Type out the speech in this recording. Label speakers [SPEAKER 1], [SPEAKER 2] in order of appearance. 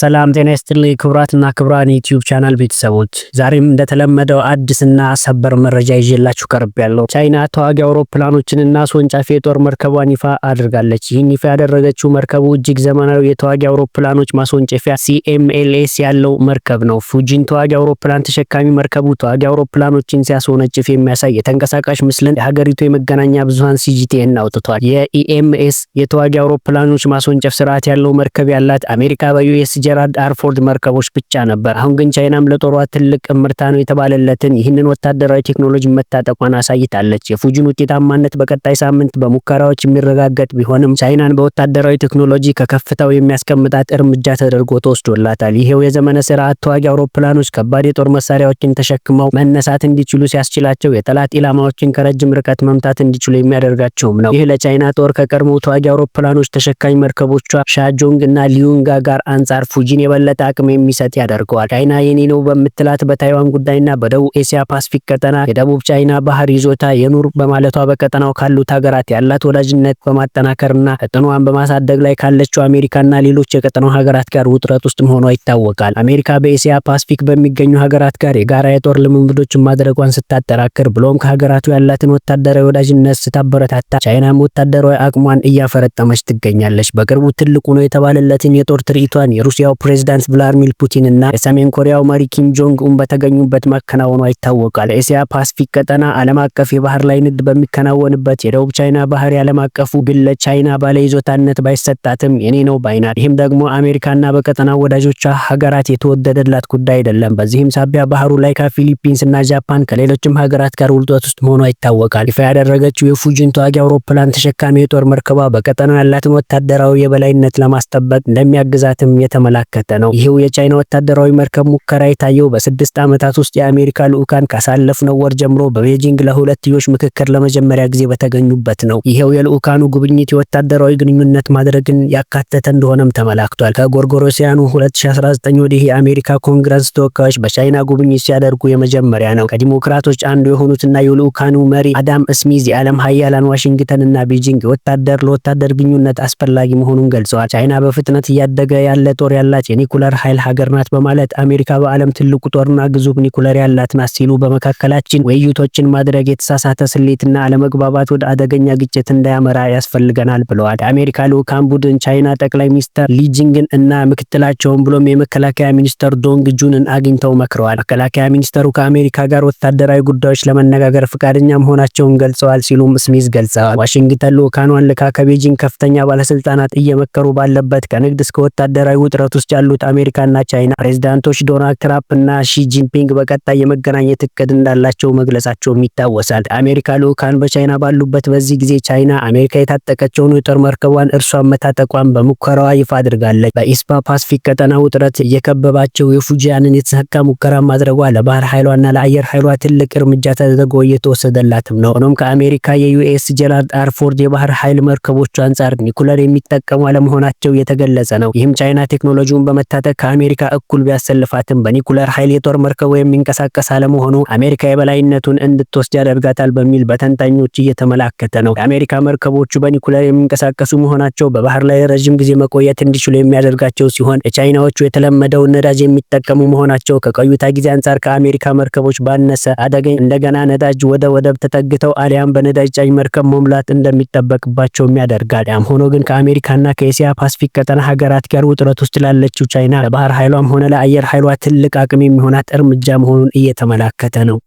[SPEAKER 1] ሰላም ጤና ይስጥልኝ ክቡራትና ክቡራን ዩቲዩብ ቻናል ቤተሰቦች፣ ዛሬም እንደተለመደው አዲስና ሰበር መረጃ ይዤላችሁ ቀርቤያለሁ። ቻይና ተዋጊ አውሮፕላኖችንና አስወንጫፊ የጦር መርከቧን ይፋ አድርጋለች። ይህን ይፋ ያደረገችው መርከቡ እጅግ ዘመናዊ የተዋጊ አውሮፕላኖች ማስወንጨፊያ CMLS ያለው መርከብ ነው። ፉጂን ተዋጊ አውሮፕላን ተሸካሚ መርከቡ ተዋጊ አውሮፕላኖችን ሲያስወነጭፍ የሚያሳይ የተንቀሳቃሽ ምስልን የሀገሪቱ የመገናኛ ብዙሃን ሲጂቲኤን አውጥቷል። የ EMS የተዋጊ አውሮፕላኖች ማስወንጨፍ ስርዓት ያለው መርከብ ያላት አሜሪካ በዩኤስ ጀራልድ አር ፎርድ መርከቦች ብቻ ነበር። አሁን ግን ቻይናም ለጦሯ ትልቅ እምርታ ነው የተባለለትን ይህንን ወታደራዊ ቴክኖሎጂ መታጠቋን አሳይታለች። የፉጂን ውጤታማነት በቀጣይ ሳምንት በሙከራዎች የሚረጋገጥ ቢሆንም ቻይናን በወታደራዊ ቴክኖሎጂ ከከፍታው የሚያስቀምጣት እርምጃ ተደርጎ ተወስዶላታል። ይሄው የዘመነ ስርዓት ተዋጊ አውሮፕላኖች ከባድ የጦር መሳሪያዎችን ተሸክመው መነሳት እንዲችሉ ሲያስችላቸው የጠላት ኢላማዎችን ከረጅም ርቀት መምታት እንዲችሉ የሚያደርጋቸውም ነው። ይህ ለቻይና ጦር ከቀድሞ ተዋጊ አውሮፕላኖች ተሸካሚ መርከቦቿ ሻጆንግ እና ሊዩንጋ ጋር አንጻር ፉጂን የበለጠ አቅም የሚሰጥ ያደርገዋል። ቻይና የኔ ነው በምትላት በታይዋን ጉዳይና በደቡብ ኤሲያ ፓሲፊክ ቀጠና የደቡብ ቻይና ባህር ይዞታ የኑር በማለቷ በቀጠናው ካሉት ሀገራት ያላት ወዳጅነት በማጠናከርና ተጽዕኖዋን በማሳደግ ላይ ካለችው አሜሪካና ሌሎች የቀጠናው ሀገራት ጋር ውጥረት ውስጥ መሆኗ ይታወቃል። አሜሪካ በኤሲያ ፓሲፊክ በሚገኙ ሀገራት ጋር የጋራ የጦር ልምምዶችን ማድረጓን ስታጠናክር ብሎም ከሀገራቱ ያላትን ወታደራዊ ወዳጅነት ስታበረታታ ቻይናም ወታደራዊ አቅሟን እያፈረጠመች ትገኛለች። በቅርቡ ትልቁ ነው የተባለለትን የጦር ትርኢቷን የሩሲያው ፕሬዝዳንት ቭላድሚር ፑቲን እና የሰሜን ኮሪያው መሪ ኪም ጆንግ ኡን በተገኙበት ማከናወኗ ይታወቃል። የኤሲያ ፓሲፊክ ቀጠና ዓለም አቀፍ የባህር ላይ ንግድ በሚከናወንበት የደቡብ ቻይና ባህር የዓለም አቀፉ ግን ለቻይና ባለይዞታነት ባይሰጣትም የኔ ነው ባይ ናት። ይህም ደግሞ አሜሪካና በቀጠናው ወዳጆቿ ሀገራት የተወደደላት ጉዳይ አይደለም። በዚህም ሳቢያ ባህሩ ላይ ከፊሊፒንስ እና ጃፓን ከሌሎችም ሀገራት ጋር ውጥረት ውስጥ መሆኗ ይታወቃል። ይፋ ያደረገችው የፉጂን ተዋጊ አውሮፕላን ተሸካሚ የጦር መርከቧ በቀጠናው ያላትን ወታደራዊ የበላይነት ለማስጠበቅ እንደሚያግዛትም የተመላከተ ነው። ይህው የቻይና ወታደራዊ መርከብ ሙከራ የታየው በ6 ዓመታት ውስጥ የአሜሪካ ልዑካን ካሳለፍነው ወር ጀምሮ በቤጂንግ ለሁለትዮሽ ምክክር ለመጀመሪያ ጊዜ በተገኙበት ነው። ይኸው የልዑካኑ ጉብኝት የወታደራዊ ግንኙነት ማድረግን ያካተተ እንደሆነም ተመላክቷል። ከጎርጎሮሲያኑ 2019 ወዲህ የአሜሪካ ኮንግረስ ተወካዮች በቻይና ጉብኝት ሲያደርጉ የመጀመሪያ ነው። ከዲሞክራቶች አንዱ የሆኑትና የልዑካኑ መሪ አዳም ስሚዝ የዓለም ሀያላን ዋሽንግተን እና ቤጂንግ የወታደር ለወታደር ግንኙነት አስፈላጊ መሆኑን ገልጸዋል። ቻይና በፍጥነት እያደገ ያለ ጦር ያላት የኒኩለር ኃይል ሀገር ናት በማለት አሜሪካ በዓለም ትልቁ ጦርና ግዙፍ ኒኩለር ያላት ናት ሲሉ በመካከላችን ውይይቶችን ማድረግ የተሳሳተ ስሌትና አለመግባባት ወደ አደገኛ ግጭት እንዳያመራ ያስፈልገናል ብለዋል። የአሜሪካ ልዑካን ቡድን ቻይና ጠቅላይ ሚኒስትር ሊ ጂንግን እና ምክትላቸውን ብሎም የመከላከያ ሚኒስተር ዶንግ ጁንን አግኝተው መክረዋል። መከላከያ ሚኒስተሩ ከአሜሪካ ጋር ወታደራዊ ጉዳዮች ለመነጋገር ፈቃደኛ መሆናቸውን ገልጸዋል ሲሉም ስሚዝ ገልጸዋል። ዋሽንግተን ልዑካኗን ልካ ከቤጂንግ ከፍተኛ ባለስልጣናት እየመከሩ ባለበት ከንግድ እስከ ወታደራዊ ውጥረት ውስጥ ያሉት አሜሪካና ቻይና ፕሬዚዳንቶች ዶናልድ ትራምፕ እና ሺ ጂንፒንግ በቀጣይ የመገናኘት እቅድ እንዳላቸው መግለጻቸውም ይታወሳል። የአሜሪካ ልዑካን በቻይና ባሉበት በዚህ ጊዜ ቻይና አሜሪካ የታጠቀችውን የጦር መርከቧን እርሷን መታጠቋን በሙከራዋ ይፋ አድርጋለች። በኤሲያ ፓሲፊክ ቀጠና ውጥረት እየከበባቸው የፉጂያንን የተሳካ ሙከራ ማድረጓ ለባህር ኃይሏና ለአየር ኃይሏ ትልቅ እርምጃ ተደርጎ እየተወሰደላትም ነው። ሆኖም ከአሜሪካ የዩኤስ ጀራልድ አር ፎርድ የባህር ኃይል መርከቦቹ አንጻር ኒኩለር የሚጠቀሙ አለመሆናቸው የተገለጸ ነው። ይህም ቻይና ቴክኖሎጂውን በመታጠቅ ከአሜሪካ እኩል ቢያሰልፋትም በኒኩለር ኃይል የጦር መርከቡ የሚንቀሳቀስ አለመሆኑ አሜሪካ የበላይነቱን እንድትወስድ ያደርጋታል በሚል በተንታኞች እየተመላከተ ነው። የአሜሪካ መርከቦቹ በኒኩለር የሚንቀሳቀሱ መሆናቸው በባህር ላይ ረዥም ጊዜ መቆየት እንዲችሉ የሚያደርጋቸው ሲሆን የቻይናዎቹ የተለመደውን ነዳጅ የሚጠቀሙ መሆናቸው ከቆይታ ጊዜ አንጻር ከአሜሪካ መርከቦች ባነሰ አደገኝ እንደገና ነዳጅ ወደ ወደብ ተጠግተው አሊያም በነዳጅ ጫኝ መርከብ መሙላት እንደሚጠበቅባቸውም ያደርጋል። ያም ሆኖ ግን ከአሜሪካና ከኤሲያ ፓሲፊክ ቀጠና ሀገራት ጋር ውጥረት ውስጥ ላለችው ቻይና ለባህር ኃይሏም ሆነ ለአየር ኃይሏ ትልቅ አቅም የሚሆናት እርምጃ መሆኑን እየተመላከተ ነው።